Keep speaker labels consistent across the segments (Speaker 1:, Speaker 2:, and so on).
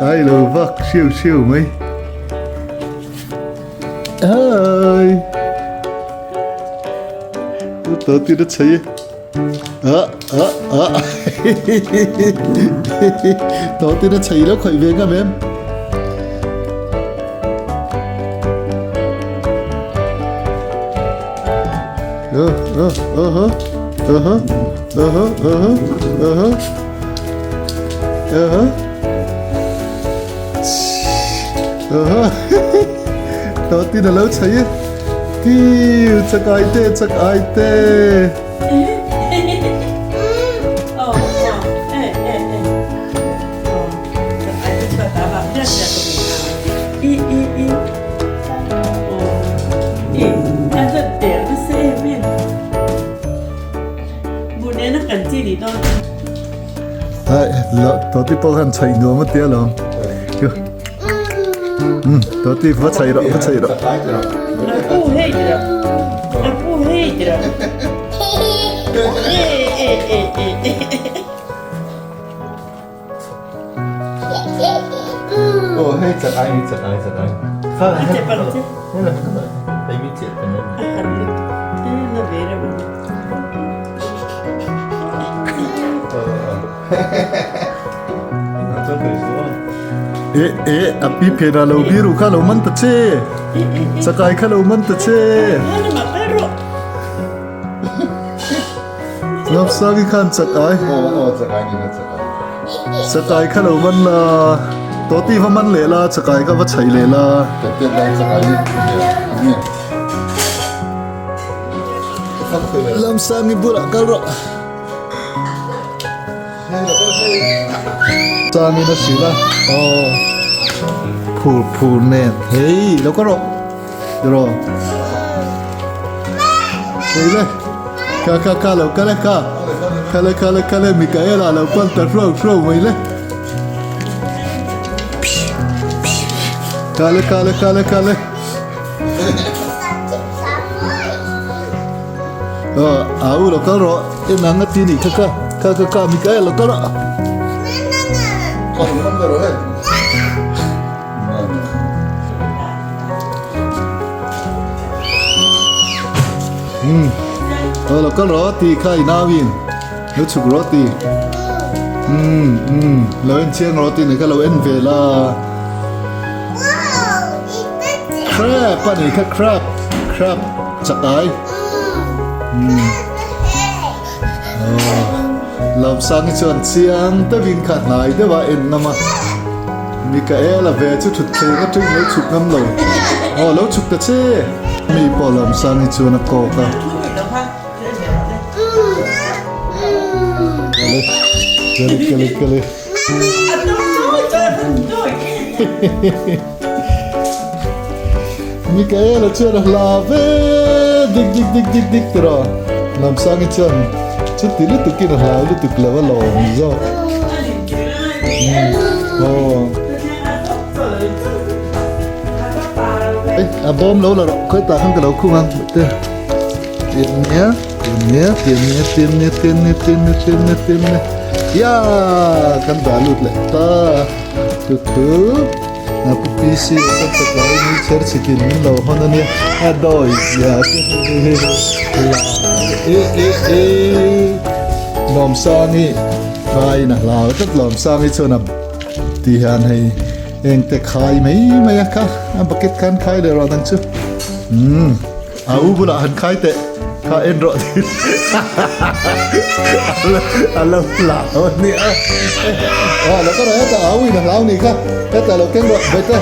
Speaker 1: Ai lo vak siu siu mai. Ai. Tawh ti na chei e. A a a. Tawh ti na chei lo khawih ve ngam em. Uh uh uh huh uh huh uh huh uh huh uh huh uh huh uh huh Tawh tin a lo chei e Tiu chak ai te chak ai te. Ai tawh ti pawh khan chhaih nuam a tia lo um tawh ti va chhaih rawh va chhaih rawh.
Speaker 2: Aw hei chak ai ni chak ai chak ai. Kha hei hei la kha hei mi che tan
Speaker 1: E e a pi phena lo biru kha lo man ta che. Chakai kha lo man ta che. Lawmsang i khan chakai.
Speaker 2: Aw aw chakai ni na chakai.
Speaker 1: Chakai kha lo man la. Tawti va man leh la chakai kha va chhaih leh la.
Speaker 2: Tete lai chakai ni.
Speaker 1: Lawmsang i bulah kal rawh. Changin a hrilh a. Aw phur phur nen hei lo ka rawh. Tiraw? Hei le, ka ka ka lo kal e ka. Kal e kal e kal e Mikaela lo pan ta hruau hruau mai le. Kal e kal e kal e kal e. Aw, au lo kal rawh, en ang a ti nih kha ka, ka ka ka Mikaela lo kal rawh.
Speaker 2: Kal man rawh hei.
Speaker 1: Umm aw lo kal rawh tih kha i nau in lo chhuk rawh tih umm umm lo en chiang rawh tih nei kha lo en ve la crab a nih kha crab crab chak ai umm aw Lawmsangi chuan chiang deuhin kha hnai deuh a en ngam a. Mikaela ve chu thut thleng atang lo chhuk ngam lo. Aw lo chhuk ta che. Mi pawh Lawmsangi chuan a kawk a. Kale kale kale kale. Mikaela chuan a hla ve dik dik dik dik dik tiraw. Lawmsangi chuan chuti lutukin a hlau lutuk lo a lawm zawk. A bawm lo la rawh khawi tah khan ka lo khung ang te tian nia tian nia tian nia tian nia tian nia tian nia tian nia tian nia ya kan dah lut leh ta tu thu a pu PC kan chak lai ni chher chhitin min lo hawn a nia a dawi zia te la e e e Lawmsangi Khai in a hlau tlat Lawmsangi chuan a ti hian hei eng te khai mai mai a kha a bucket khan khai leh rawh dang chu umm a u bulah han khai teh kha en rawh ti a lo hlau a nia aw lo ka rawh hetah a u in a hlau nih kha hetah lo keng rawh bete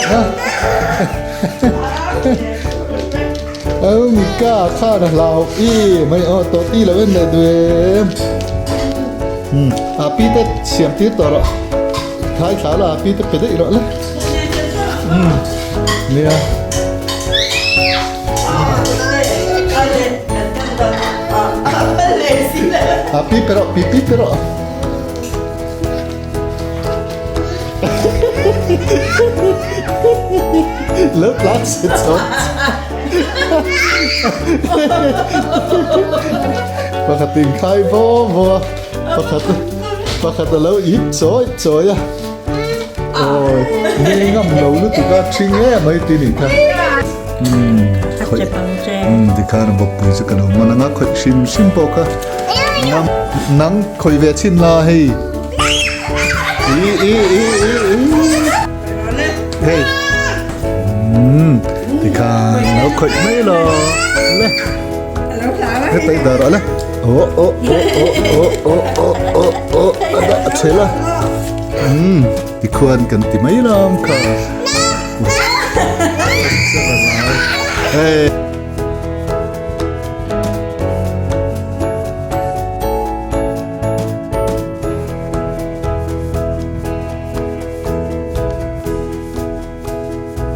Speaker 1: ha. Au Mika khan a hlau i mai aw tawh ti lo en leh duh em. Hmm a pi te siam tir tawh rawh. Thai thla la a pi te pe daih rawh le. Hmm nia. A pi pe rawh pi pi pe rawh. Lo tlan se chawt. Pakhat in khai vo vo a, pakhat pakhat a lo ip chawi chawi a. Awi, mi ngam lo lutuk a ṭhing em mai ti nih kha. Umm, khawih, umm tikhan a bawkpui chu ka lo man ang a, khawih hrim hrim pawh kha ngam nang khawih ve chhin la hei. I i i i i hei. Umm, tikhan lo khawih mai lo le. Hetai dar a le. Aw aw aw aw aw aw aw aw a dah a chhel a. Umm tikhuan kan ti mai lam kha. Hey.